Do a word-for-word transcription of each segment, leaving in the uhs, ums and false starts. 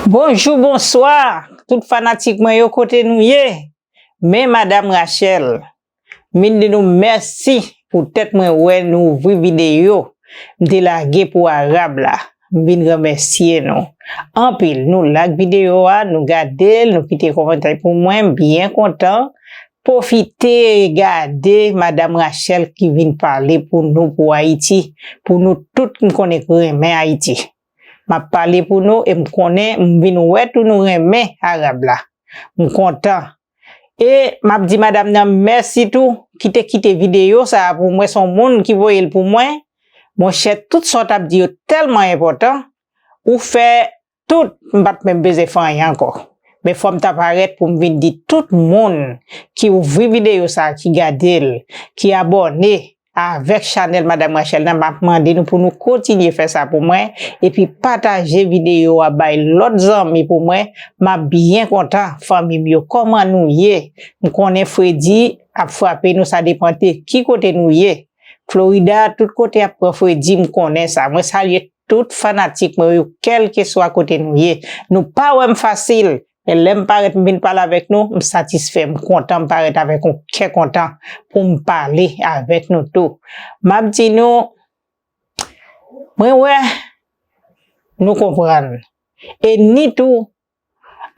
Bonjou, bonswa, tout fanatik mwen yo, kote nou ye? Men Madam Rachel, m vin di nou mèsi poutèt mwen wè nou ouvri videyo m te lage pou Arab la. M vin remèsye nou anpil. Nou like videyo a, nou gade l, nou kite kòmantè pou mwen, m byen kontan. Pwofite gade Madam Rachel ki vin pale pou nou, pou Ayiti, pou nou tout m konnen k renmen Ayiti. M ap pale pou nou e m konnen m vin wè tou nou renmen Arab la. M kontan. E m ap di madanm nan mèsi tou ki te kite videyo sa a pou mwen, se yon moun ki voye l pou mwen. Monchè, tout sa w t ap di yo tèlman enpòtan, ou fè tout, m pa t menm bezwen fè anyen ankò. Men fò m ta parèt pou m vin di tout moun ki ouvri videyo sa a, ki gade l, ki abòne avèk chanèl Madam Rachel nan, m ap mande nou pou nou kontinye fè sa pou mwen, epi pataje videyo a bay lòt zanmi pou mwen. M ap byen kontan, fanmi m yo, kòman nou ye? M konnen fredi ap frape nou, sa depann de ki kote nou ye. Florida, tout kote ap pran fredi, m konnen sa. Mwen salye tout fanatik mwen yo, kèlkeswa kote nou ye. Nou pa wè m fasil, men lè m parèt m vin pale avèk nou, m satisfè, m kontan m parèt avèk yon kè kontan pou m pale avèk nou tou. M ap di nou, mwen wè nou konprann. E ni tou,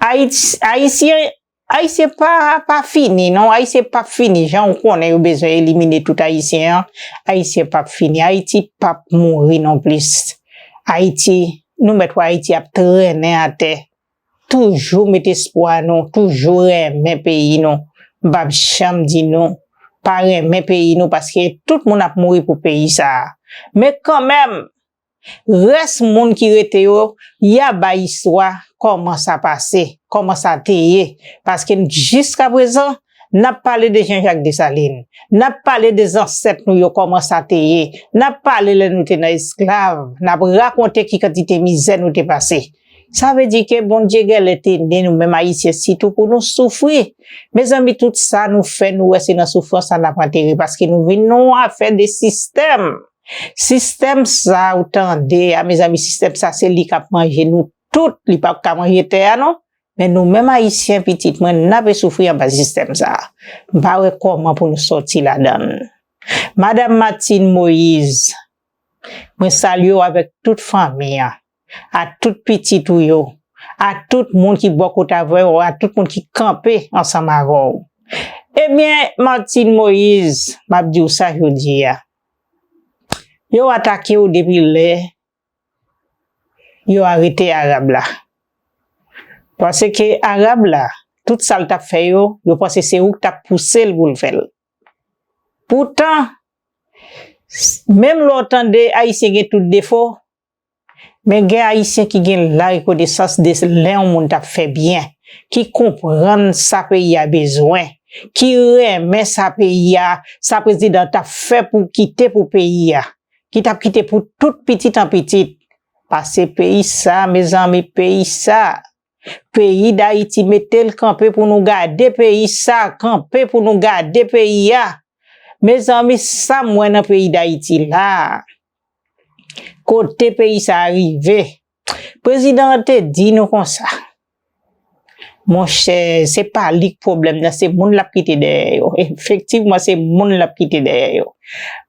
Ayiti, Ayisyen, Ayisyen pa, pa fini, non. Ayisyen p ap fini. Jan w konnen yo bezwen elimine tout Ayisyen an, Ayisyen p ap fini. Ayiti p ap mouri non plis. Ayiti, nou mèt wè Ayiti ap trennen atè. Toujou met espwa nou, toujou renmen peyi nou. M p ap janm di nou pa renmen peyi nou, paske tout moun ap mouri pou peyi sa a. Men kanmenm, rès moun ki rete yo, y a bay istwa kòman sa pase, kòman sa te ye. Paske n, jiskaprezan, n ap pale de Jean Jacques Dessalines, n ap pale de zansèt nou yo, kòman sa te ye, n ap pale lè nou te nan esklav, n ap rakonte ki kantite mizè nou te pase. Sa vle di ke Bondye genlè te ne nou menm Ayisyen sitou pou nou soufri. Mezanmi, tout sa nou fè, nou wè se nan soufrans sa n ap antere, paske nou vin nan yon afè de sistèm. Sistèm sa ou tande a, mezanmi, sistèm sa se li k ap manje nou tout, li p ap ka manje tè a non. Men nou menm Ayisyen, pitit mwen, n ap soufri anba sistèm sa. M pa wè kòman pou nou sòti ladan l. Madanm Martine Moïse, mwen salye w avèk tout fanmi an, a tout pitit ou yo, a tout moun ki bò kote avè w, a tout moun ki kanpe ansanm avè w. Ebyen, Martine Moïse, m ap di w sa jodi a. Yo atake w depi lè yo arete Arab la. Paske Arab la, tout sa l t ap fè yo, yo panse se ou k t ap pouse l pou l fè l. Poutan, s-, menm lè w tande Ayisyen gen tout defo, men gen Ayisyen ki gen la rekonesans de lè yon moun t ap fè byen, ki konprann sa peyi a bezwen, ki renmen sa peyi a, sa prezidan t ap fè pou kite pou peyi a, ki t ap kite pou tout pitit an pitit. Pase peyi sa, mezanmi, peyi sa. Peyi Dayiti, mete l kanpe pou nou gade peyi sa, kanpe pou nou gade peyi a. Mezanmi, sa m wè nan peyi Dayiti la, kote peyi sa a rive. Prezidan an te di nou konsa, monchè, se pa li k pwoblèm nan, se moun l ap kite dèyè yo. Efektivman, se moun l ap kite dèyè yo.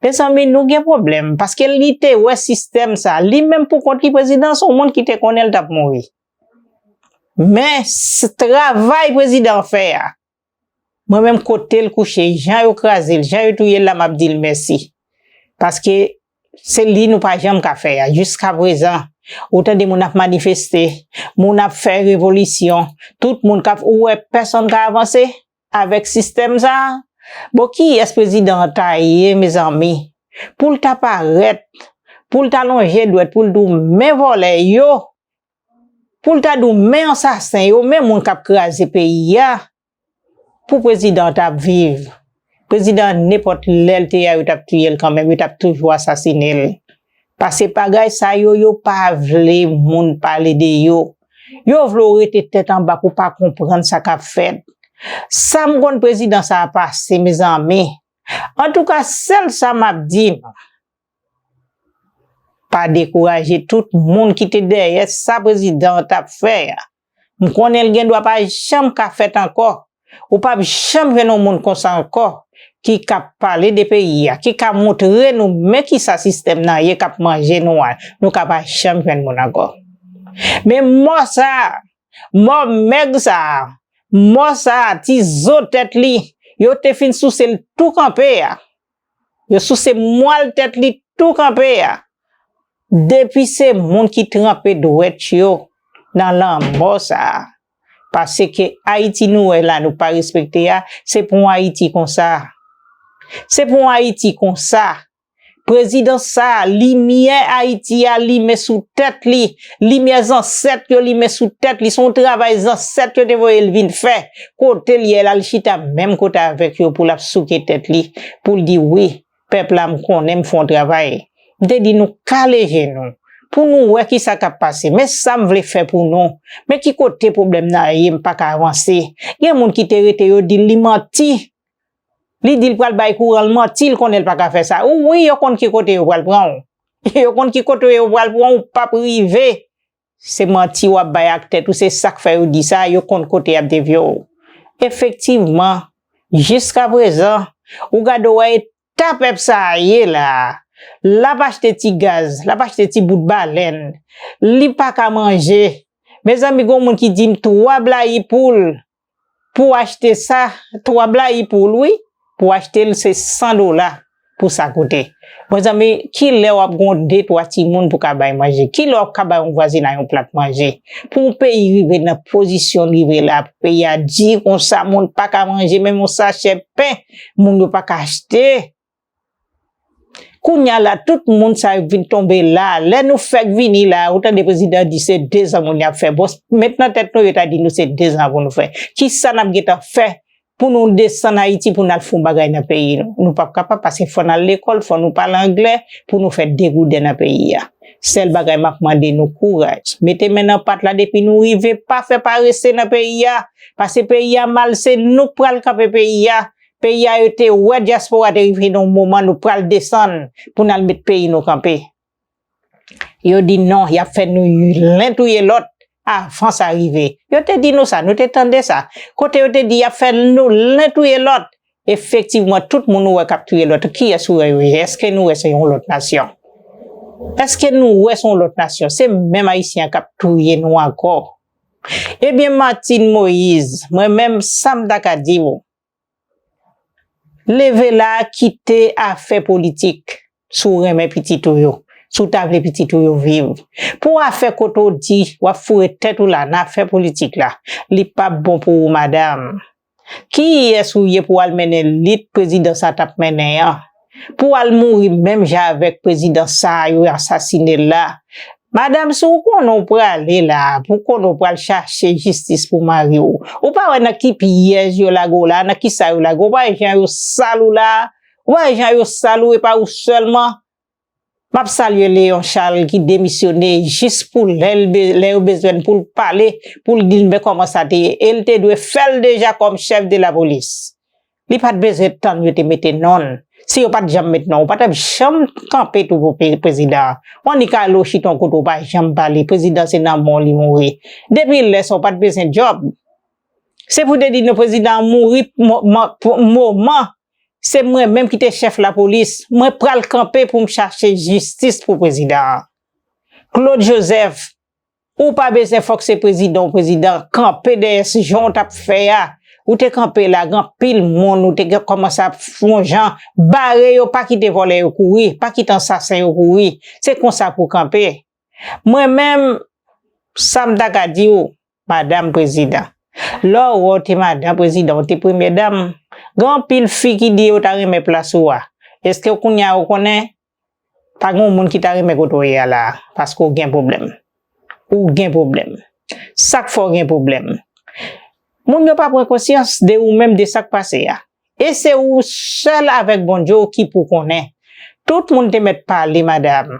Mezanmi, nou gen pwoblèm, paske li te wè sistèm sa. Li menm pou kont li, prezidan, se yon moun ki te konnen l t ap mouri. Men, s-, travay prezidan an fè a, mwen menm kote l kouche, jan yo kraze l, jan yo touye l la, m ap di l mèsi. Paske se li nou pa janm ka fè a. Jiskaprezan, ou tande moun ap manifeste, moun ap fè revolisyon, tout moun k ap, ou wè pèsonn ka avanse avèk sistèm sa a. Bon, kiyès prezidan an ta ye, mezanmi? Pou l ta parèt, pou l ta lonje dwèt, pou l di w men vòlè yo, pou l ta di w men ansasen yo, men moun k ap kraze peyi a, pou prezidan an t ap viv. Prezidan an, nenpòt lè l te ye a, yo t ap touye l kanmenm, yo t ap toujou asasine l. Pase bagay sa yo, yo pa vle moun pale de yo. Yo vle w rete tèt anba pou w pa konprann sa k ap fèt. Sa m konn prezidan sa a pase, mezanmi. Antouka, sèl sa m ap di nou, pa dekouraje tout moun ki te dèyè sa prezidan an t ap fè a. M konnen l gen dwa pa janm ka fèt ankò. Ou p ap janm jwenn yon moun konsa ankò ki ka pale de peyi a, ki ka montre nou men kisa sistèm nan ye k ap manje nou a. Nou ka pa janm jwenn moun ankò. Men mò sa a, mò mèg sa a, mò sa a, ti zo tèt li, yo te fin souse l tou kanpe a. Yo souse mwal tèt li tou kanpe a. Depi se moun ki tranpe dwèt yo nan lanmò sa a. Paske Ayiti nou wè la nou pa respekte a, se pou yon Ayiti konsa. Se pou yon Ayiti konsa. Prezidan sa a, limyè Ayiti a limen sou tèt li, limyè zansèt yo limen sou tèt li, se yon travay zansèt yo te voye l vin fè. Kote l ye, l al chita menm kote avèk yo pou l ap souke tèt li, pou l di wi, pèp la, m konnen m fè yon travay. M te di nou kale je nou pou nou wè kisa k ap pase. Men sa m vle fè pou nou. Men ki kote pwoblèm nan ye, m pa ka avanse. Gen moun ki te rete, yo di l li manti. Li di l pral bay kouran, l manti, l konnen l pa ka fè sa. Ou wi, yo konn ki kote yo pral pran w. Yo konn ki kote yo pral pran w, ou p ap rive. Se manti w ap bay ak tèt ou, se sa k fè yo di sa, yo konn kote y ap devye w. Efektivman, jiskaprezan, ou gade w wè eta pèp sa a ye la a. L ap achte ti gaz, l ap achte ti bout balèn, li pa ka manje. Mezanmi, gen yon moun ki di m twa blayi poul pou achte sa, twa blayi poul, wi, pou achte l, se san dola pou sa koute. Mezanmi, kilè w ap gen yon de twa timoun pou ka bay manje? Kilè w ap ka bay yon vwazinay yon plat manje? Pou yon peyi rive nan pozisyon l rive la, pou peyi a di konsa, moun pa ka manje, menm yon sachè pen, moun yo pa ka achte. Kounye a la, tout moun sa yo vin tonbe la. Lè nou fèk vini la, ou tande prezidan di se dezan moun y ap fè. Bon, met nan tèt nou, yo ta di nou se dezan pou nou fè. Kisa n ap gentan fè pou nou desann Ayiti, pou n al fè yon bagay nan peyi nou? Nou p ap kapab, paske fò n al lekòl, fò nou pale anglè, pou nou fè degouden nan peyi a. Sèl bagay m ap mande nou, kouraj. Mete men nan pat la depi nou rive, pa fè parese nan peyi a. Paske peyi a mal, se nou k pral kanpe peyi a. Peyi a, yo te wè dyaspora te rive nan yon moman nou pral desann pou n al met peyi nou kanpe. Yo di non, y ap fè nou len touye lòt avan sa rive. Yo te di nou sa, nou te tande sa. Kote yo te di y ap fè nou len touye lòt, efektivman, tout moun ou wè k ap touye lòt, kiyès ou wè yo ye? Èske nou wè se yon lòt nasyon? Èske nou wè se yon lòt nasyon? Se menm Ayisyen an k ap touye nou ankò. Ebyen, Martine Moïse, mwen menm, sa m ta ka di w, leve la, kite afè politik. Si w renmen pitit ou yo, si w ta vle pitit ou yo viv. Pou afè kote w di w ap foure tèt ou la nan afè politik la, li p ap bon pou ou, madanm. Kiyès ou ye pou w al mennen lit prezidan sa t ap mennen an? Pou w al mouri menm jan avèk prezidan sa a yo asasine l la? Madanm, si w konnen w prale la, pou konnen w pral chache jistis pou mari w, ou pa wè nan ki pyèj yo lage w la, nan kisa yo lage w? Ou pa wè jan yo sal ou la? Ou pa wè jan yo sal ou, e pa ou sèlman? M ap salye Léon Charles ki demisyone jis pou lè l be-, lè yo bezwen l pou l pale, pou l di l men kòman sa te ye. E l te dwe fè l deja kòm chèf de lapolis. Li pa t bezwen tann yo te mete non l. Si yo pa t janm met non, ou pa t ap janm kanpe tou pou pe-, prezidan an. Ou annik ale w chita yon kote ou pa janm pale, prezidan se nan men w li mouri. Depi lè sa, ou pa t bezwen djòb. Se pou te di nou prezidan an mouri mo-, mo-, pou moman, se mwen menm ki te chèf lapolis. Mwen pral kanpe pou m chache jistis pou prezidan an. Claude Joseph, ou pa bezwen fòk se prezidan ou prezidan, kanpe dèyè jan w t ap fè a. Ou te kanpe la, gen anpil moun, ou te gen kòmanse ap fè yon jan, bare yo, pa kite vòlè yo kouri, pa kite ansasen yo kouri. Se konsa pou w kanpe. Mwen menm, sa m ta ka di w, madanm prezidan. Lè w wè w te madanm prezidan, w te premyè dam, gen anpil fi ki di yo ta renmen plas ou a. Èske kounye a ou konnen? Pa gen yon moun ki ta renmen kote w ye a la a, paske w gen pwoblèm. Ou gen pwoblèm. Sa k fè w gen pwoblèm? Moun yo pa pran konsyans de ou menm, de sa k pase a. E se ou sèl avèk Bondye w ki pou konnen. Tout moun te mèt pale, madanm.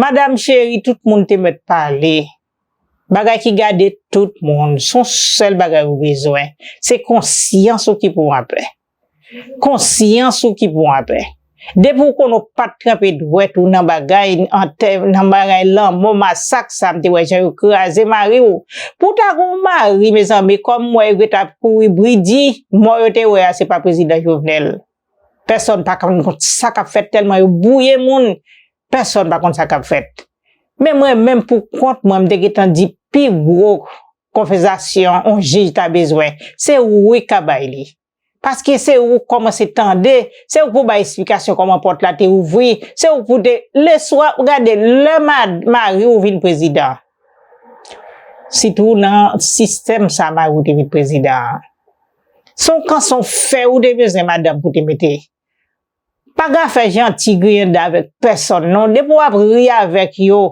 Madanm cheri, tout moun te mèt pale. Bagay ki gade tout moun, se yon sèl bagay ou bezwen. Se konsyans ou ki pou w anpè. Konsyans ou ki pou w anpè. Depi w konnen w pa t tranpe dwèt ou nan bagay, nan bagay lanmò, masak sa, m te wè jan yo kraze mari w. Pou w ta gen yon mari, mezanmi, kòm m wè yo gentan ap kouri bridi, mò yo te wè a, se pa prezidan Jovenel. Pèsonn pa konn sa k ap fèt tèlman yo bwouye moun, pèsonn pa konn sa k ap fèt. Men mwen menm pou kont mwen, m te gentan di pi gwo konpozisyon yon jij ta bezwen, se ou wi k ka bay li. Paske se ou k kòmanse tande, se ou k pou bay esplikasyon kòman pòt la te ouvri, se ou k pou te, leswa, gade, lè mari w vin prezidan, sitou nan sistèm sa mari w te vin prezidan an, se yon kanson fè ou te bezwen madanm pou te mete. Pa gen afè janti griyen de avèk pèsonn non, depi w ap ri avèk yo,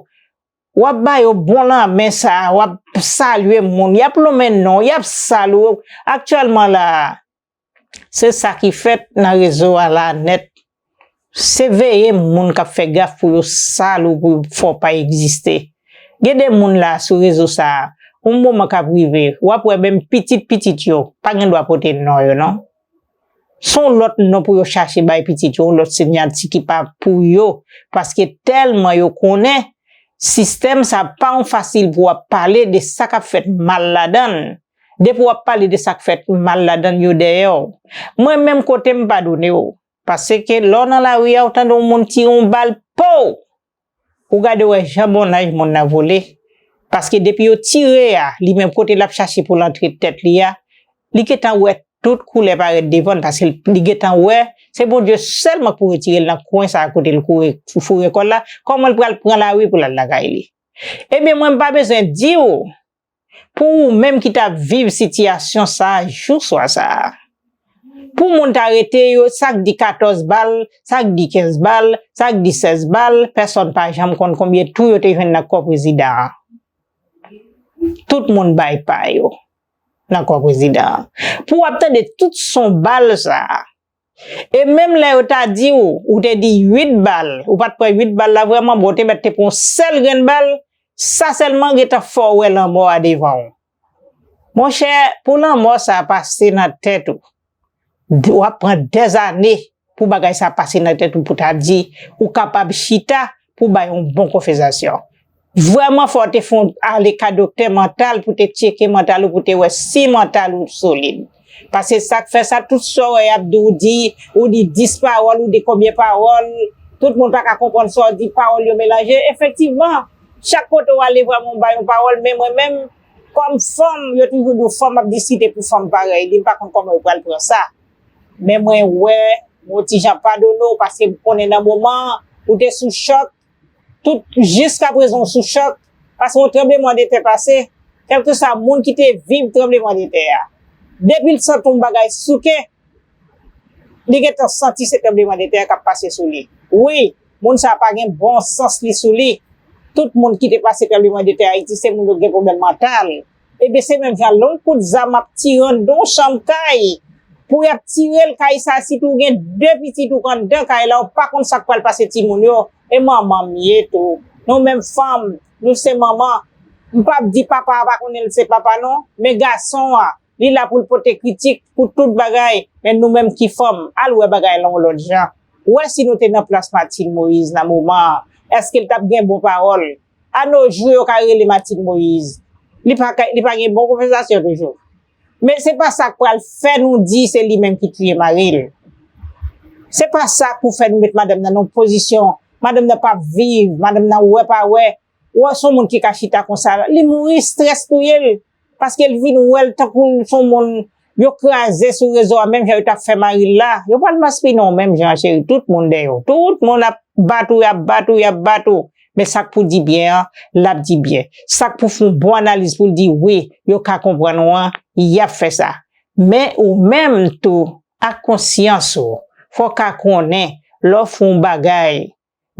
w ap ba yo bon lanmen sa, w ap salye moun, y ap lonmen non, y ap sal ou. Aktyèlman la, se sa ki fèt nan rezo a la nèt. Se veye moun k ap fè gaf pou yo sal ou, pou yo fè w pa egziste. Gen de moun la sou rezo sa a, yon moman k ap rive, w ap wè menm pitit pitit yo pa gen dwa pote non yo non. Se yon lòt non pou yo chache bay pitit yo, yon lòt siyati ki pa pou yo, paske tèlman yo konnen sistèm sa pa yon fasil pou w ap pale de sa k ap fèt mal ladan l. Depi w ap pale de sa k fèt mal ladan l, yo dèyè w. Mwen menm kote m padone w, paske lè w nan lari a, w tande yon moun tire yon bal, pow! Ou gade wè jan bonnaj moun nan vole. Paske depi yo tire a, li menm kote l ap chache pou l antre tèt li a, li gentan wè tout koulè parèt devan l, paske li gentan wè se Bondye sèlman k pou retire l nan kwen sa a kote l kouri foure kò l la, kòman l pral pran lari pou l al lakay li. Ebyen, mwen m pa bezwen di w, pou ou menm ki t ap viv sitiyasyon sa a jou swa sa a. Pou moun ta rete yo, sa k di katòz bal, sa k di kenz bal, sa k di sèz bal, pèsonn pa janm konn konbyen tou yo te jwenn nan kò prezidan an. Tout moun bay pa yo nan kò prezidan an. Pou w ap tande tout son bal sa a. E menm lè yo ta di w, ou te di uit bal, ou pa t pran uit bal la vrèman, bon, ou te mèt te pran yon sèl grenn bal, sa sèlman gentan fè w wè lanmò a devan w. Monchè, pou lanmò sa a pase nan tèt ou, w ap pran dèzane pou bagay sa a pase nan tèt ou pou ta di ou kapab chita pou bay yon bon konfèsasyon. Vrèman fò w te fè yon ale ka doktè mantal pou te tcheke mantal ou, pou te wè si mantal ou solid. Paske sa k fè sa, tout sa w wè y ap di w, ou di, ou di dis pawòl, ou di konbyen pawòl, tout moun pa ka konprann sa w di, pawòl yo melanje. Efektivman, chak kote w ale, vrèman w bay yon pawòl, men mwen menm, kòm fanm, yo toujou di w fanm ap diskite pou fanm parèy li, m pa konn kòman yo pral pran sa. Men mwen wè, mwen yon ti jan padone w, paske m konnen nan moman an, ou te sou chòk, tout, jiskaprezan w sou chòk, paske yon tranblemanntè pase, kèlkeswa moun ki te viv tranblemanntè a, depi l santi yon bagay souke, li gentan santi se tranblemanntè a k ap pase sou li. Wi, moun sa a pa gen bon sans li sou li. Tout moun ki te pase tranblemanntè Ayiti, se moun yo k gen pwoblèm mantal. Ebyen, se menm jan lè yon kout zam ap tire anndan yon chanm kay, pou y ap tire l kay sa, sitou w gen de pitit ou k anndan kay la, ou pa konn sa k pral pase timoun yo. E manman m ye tou. Nou menm fanm, nou se manman. M p ap di papa a pa konnen l se papa non, men gason an, li la pou l pote kritik pou tout bagay, men nou menm ki fanm, al wè bagay la yon lòt jan. Wè si nou te nan plas Martine Moïse nan moman an, èske l t ap gen bon pawòl? A no jou, yo ka rele Martine Moïse. Li pa ka, li pa gen bon konvèsasyon toujou. Men se pa sa k pral fè nou di se li menm ki tiye mari l. Se pa sa k pou fè nou met madanm nan nan yon pozisyon, madanm nan p ap viv, madanm nan wè pa wè. Wè, se yon moun ki ka chita konsa, li mouri, estrès touye l. Paske l vin wè l tankou l se yon moun yo kraze sou rezo a, menm jan yo t ap fè mari l la. Yo pral maspinen w menm jan an, cheri. Tout moun dèyè w. Tout moun ap bat ou, y ap bat ou, y ap bat ou. Men sa k pou di byen an, l ap di byen. Sa k pou fè yon bon analiz pou l di wi, yo ka konprann ou an, y ap fè sa. Men ou menm tou, ak konsyans ou, fò w ka konnen, lè w fè yon bagay,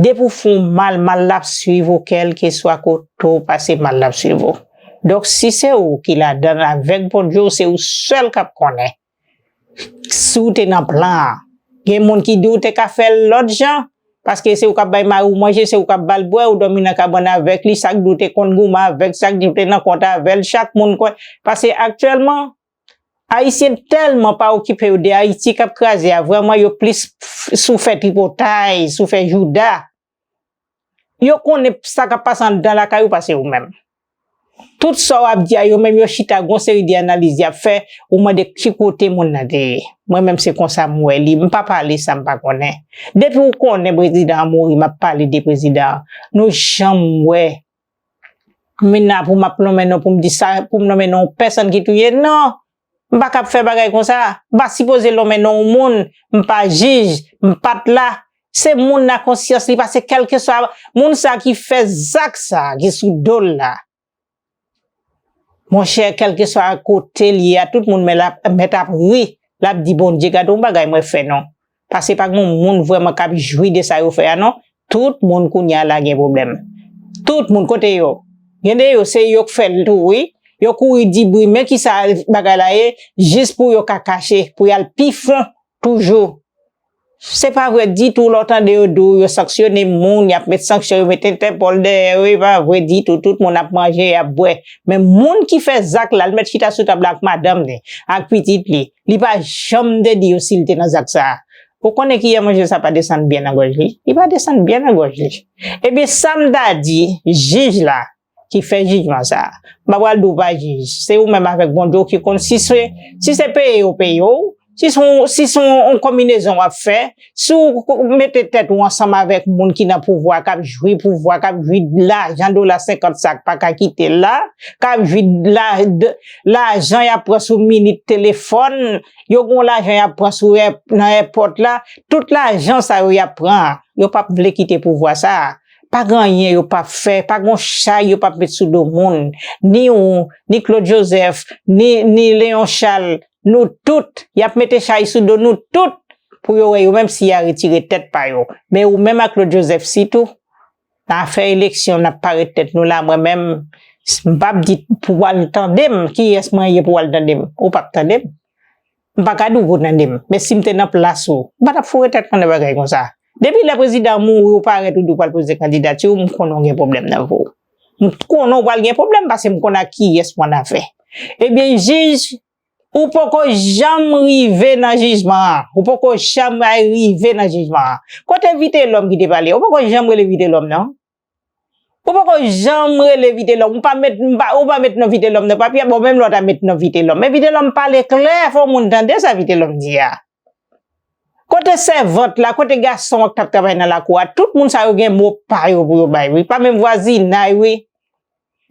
depi w fè yon mal, mal la ap swiv ou, kèlkeswa kote w pase, mal la ap swiv ou. Donk, si se ou ki ladan l avèk Bondye w, se ou sèl k ap konnen. Si w te nan plan an, gen moun ki di w te ka fè l lòt jan, paske se ou k ap bay mari w manje, se ou k ap ba l bwè, ou dòmi nan kabann avèk li, sa k di w te konn goumen avèk, sa k di w te nan kont avè l, chak moun konn. Paske aktyèlman, Ayisyen tèlman pa okipe yo de Ayiti k ap kraze a, vrèman yo plis sou fè tripotay, sou fè jouda. Yo konnen sa k ap pase anndan lakay ou pase ou menm. Tout sa w ap di a, yo menm yo chita gon seri de analiz y ap fè, ou mande ki kote moun nan te ye. Mwen menm se konsa m wè li, m pa pale sa m pa konnen. Depi w konnen prezidan an mouri, m ap pale de prezidan an. Nou janm wè Mina pou m ap nonmen non pou m di sa, pou m nonmen non pèsonn ki touye, non. M pa kab fè bagay konsa. M pa sipoze lonmen non yon moun. M pa jij. M pa t la. Se moun nan konsyans li pase kèlkeswa moun sa ki fè zak sa ki sou do l la. Monchè, kèlkeswa kote l ye a, tout moun mèt ap ri. L ap di Bondye, gade yon bagay mwen fè non. Paske pa gen yon moun vrèman k ap jwi de sa yo fè a non. Tout moun kounye a la gen pwoblèm. Tout moun kote yo. Gen de yo se yo k fè l tou wi. Yo kouri di bri men kisa bagay la ye jis pou yo ka kache, pou y al pi fon toujou. Se pa vre ditou lè w tande yo di w yo sanksyone moun, y ap met sanksyon, yo met entèpòl dèyè yo, e pa vre ditou, tout moun ap manje, y ap bwè. Men moun ki fè zak la, l mèt chita sou tab la ak madanm li, ak pitit li. Li pa janm te di yo si l te nan zak sa a. Ou konnen kiyè manje sa pa desann byen nan gòj li? Li pa desann byen nan gòj li. Ebyen sa m ta di jij la ki fè jijman sa a. M pa pral di w pa jij. Se ou menm avèk Bondye w ki konn si se si se peye yo peye w, si se yon si se yon konbinezon w ap fè, si w mete tèt ou ansanm avèk moun ki nan pouvwa k ap jwi pouvwa, k ap jwi lajan dola senkant sa k pa ka kite l la, k ap jwi lajan y ap pran sou minit telefòn, yo gen yon lajan y ap pran sou nan èpòt la, tout lajan sa yo y ap pran an, yo p ap vle kite pouvwa sa a. Pa gen anyen yo p ap fè, pa gen yon chay yo p ap met sou do moun, ni ou, ni Claude Joseph, ni ni Léon Charles, nou tout, y ap mete chay sou do nou tout pou yo wè yo menm si y a retire tèt pa yo. Men ou menm ak Claude Joseph sitou, nan afè eleksyon n ap parèt tèt nou la, mwen menm m p ap di pou w al tande m, kiyès mwen ye pou w al tande m? Ou p ap tande m. M pa ka di w pou w tande m, men si m te nan plas ou, m pa t ap foure tèt mwen nan bagay konsa. Depi lè prezidan an mouri, ou parèt ou di w pral poze kandidati w, m konnen w gen pwoblèm nan vi w. M konnen w pral gen pwoblèm paske m konn ak kiyès w annafè. Ebyen jij, ou poko janm rive nan jijman an. Ou poko janm ay rive nan jijman an. Kote Vitelhomme ki te pale? Ou poko janm rele Vitelhomme non. Ou poko janm rele Vitelhomme, ou pa met ou pa met non Vitelhomme nan papye a, bon menm lè w ta met non Vitelhomme. Men Vitelhomme pale klè, fò moun tande sa Vitelhomme di a. Kote sèvant la, kote gason an k t ap travay nan lakou a, tout moun sa yo gen mo pa yo pou yo bay wi, pa menm vwazinay wi.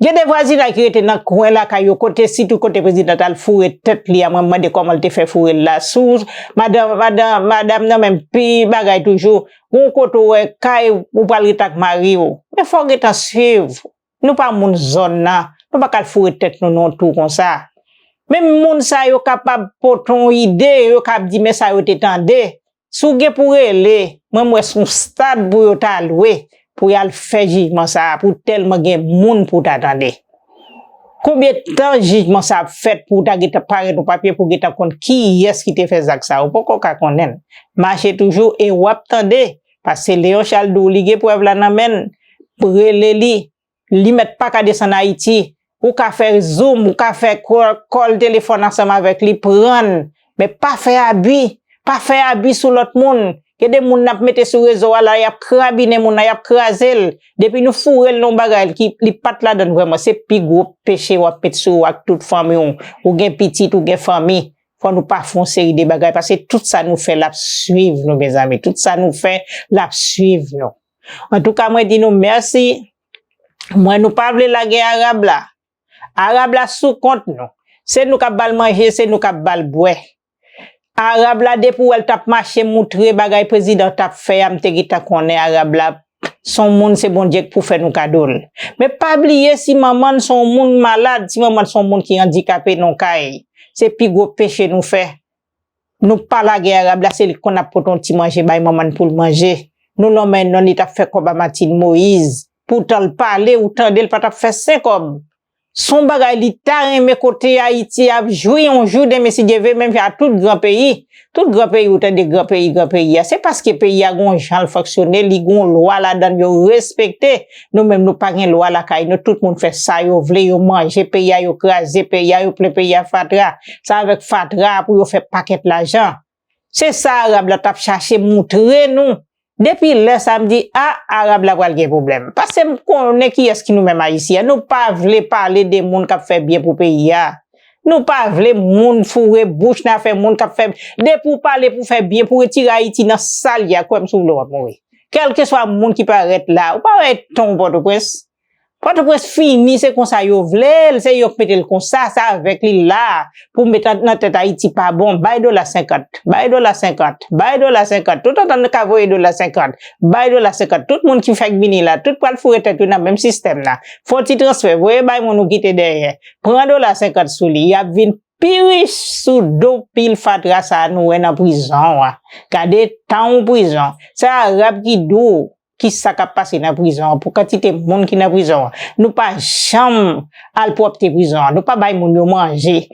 Gen de vwazinay ki rete nan kwen lakay yo kote sitou kote prezidan t al foure tèt li a, mwen mande kòman l te fè foure l la sou madanm madanm madanm nan menm pi bagay toujou. Gon kote w wè kay ou pral ret ak mari w. Men fò w gentan swiv. Nou pa moun zòn nan. Nou pa ka al foure tèt nou nan yon twou konsa. Menm moun sa yo kapab pote yon ide, yo kab di men sa yo te tande. Si w gen pou w rele, mwen m wè se yon stad pou yo ta lwe, pou y al fè jijman sa a, pou tèlman gen moun pou w ta tande. Konbyen tan jijman sa ap fèt pou w ta gentan parèt yon papye pou w gentan konn kiyès ki te fè zak sa a? Ou poko ka konnen l. Mache toujou e w ap tande, paske Léon Charles di w li gen prèv la nan men l, rele li, li mèt pa ka desann Ayiti. Ou ka fè zoom, ou ka fè kòl telefòn ansanm avèk li, pran l. Men pa fè abi, pa fè abi sou lòt moun. Gen de moun n ap mete sou rezo a la, y ap krabinen moun nan, y ap kraze l. Depi nou foure l nan yon bagay ki li pa t ladan l vrèman, se pi gwo peche w ap met sou ou ak tout fanmi w. Ou gen pitit, ou gen fanmi. Fò nou pa fè yon seri de bagay, paske tout sa nou fè, l ap swiv nou, mezanmi. Tout sa nou fè, l ap swiv nou. Antouka, mwen di nou mèsi. Mwen, nou pa vle lage Arab la. Arab la sou kont nou. Se nou k ap ba l manje, se nou k ap ba l bwè. Arab la, depi w wè l t ap mache moutre bagay prezidan t ap fè a, m te gentan konnen Arab la, se yon moun, se Bondye k pou fè nou kado l. Men pa bliye, si manman n se yon moun malad, si manman n se yon moun ki andikape nan yon kay, se pi gwo peche nou fè. Nou pa lage Arab la, se li k konn ap pote yon ti manje bay manman n pou l manje. Nou lonmen non li t ap fè kòb a Martine Moïse. Poutan l pale, ou tande l pa t ap fè senk kòb. Se yon bagay li ta renmen kote Ayiti ap jwi yon jou demen si Dye vle, menm jan ak tout gran peyi. Tout gran peyi, ou tande gran peyi, gran peyi a. Se paske peyi a gon jan l fonksyone, li gon lwa ladan l yo respekte. Nou menm nou pa gen lwa lakay nou, tout moun fè sa yo vle, yo manje peyi a, yo kraze peyi a, yo plen peyi a fatra. Se avèk fatra a pou yo fè pakèt lajan. Se sa Arab la t ap chache moutre nou. Depi lè sa a m di, a, Arab la pral gen pwoblèm. Paske m konnen kiyès ki nou menm Ayisyen. Nou pa vle pale de moun k ap fè byen pou peyi a. Nou pa vle moun foure bouch nan afè moun k ap fè. Depi w pale pou fè byen, pou retire Ayiti nan sa l ye a, kwè m si w vle w ap mouri. Kèlkeswa moun ki parèt la, ou pa wè ton Pòtoprens. Pòtoprens fini, se konsa yo vle l, se yo k mete l konsa, se avèk li la, pou met nan tèt Ayiti pa bon, bay dola senkant, bay dola senkant, bay dola senkant, tout antann ka voye dola senkant, bay dola senkant, tout moun ki fèk vini la, tout pral foure tèt yo nan menm sistèm nan, fè yon ti transfè, voye bay moun ou kite dèyè, pran dola senkant sou li, y ap vin pi rich sou do pil fatra sa a nou wè nan prizon an. Gade tan w prizon. Se Arab ki di w ki sa k ap pase nan prizon an, pou kantite moun ki nan prizon an. Nou pa janm al pwòpte prizon an. Nou pa bay moun yo manje.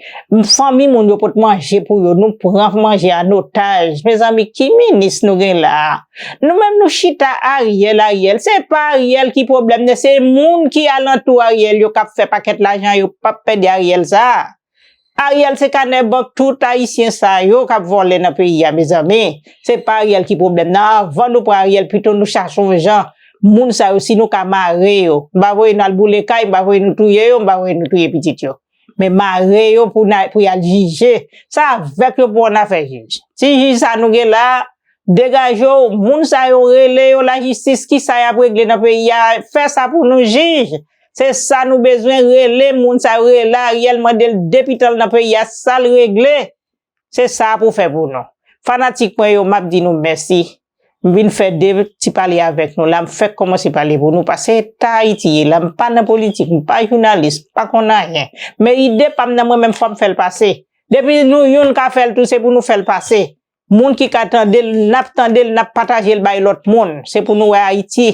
Fanmi moun yo pot manje pou yo. Nou pran manje an otaj. Mezanmi, ki minis nou gen la a? Nou menm nou chita Ariel, Ariel. Se pa Ariel ki pwoblèm nan, se moun ki alantou Ariel yo k ap fè pakèt lajan yo p ap pèdi Ariel sa a. Ariel se kanè bank tout Ayisyen sa yo k ap vòlè nan peyi a, mezanmi. Se pa Ariel ki pwoblèm nan. Anvan nou pran Ariel, pito nou chache yon jan. Moun sa yo, si nou ka mare yo, m pa voye nou al boule kay, m pa voye nou touye yo, m pa voye nou touye pitit yo. Men mare yo pou, pou y al jije. Se avèk yo pou w annafè jij. Ti jij sa nou gen la, degaje w, moun sa yo rele yo lajistis, kisa y ap regle nan peyi a, fè sa pou nou jij. Se sa nou bezwen, rele moun sa yo, rele Ariel, mande l depi tan l nan peyi a, sa l regle. Se sa pou fè pou nou. Fanatik mwen yo, m ap di nou mèsi. M vin fè de ti pale avèk nou la, m fèk kòmanse pale pou nou, paske ta Ayiti ye la, m pa nan politik, m pa jounalis, m pa konn anyen. Men ide pa m nan mwen menm, fò m fè l pase. Depi nou youn ka fè l tou, se pou nou fè l pase. Moun ki ka tande l, n ap tande l, n ap pataje l bay lòt moun. Se pou nou wè Ayiti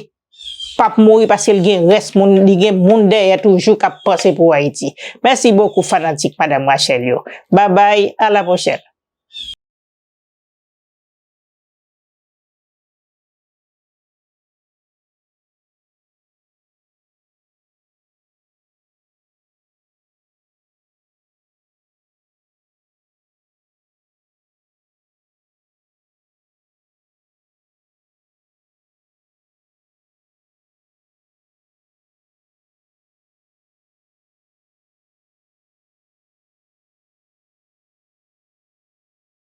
p ap mouri paske l gen rès moun, li gen moun dèyè toujou k ap panse pou Ayiti. Mèsi bokou fanatik Madanm Rachel yo. Babay, a la pwochèn.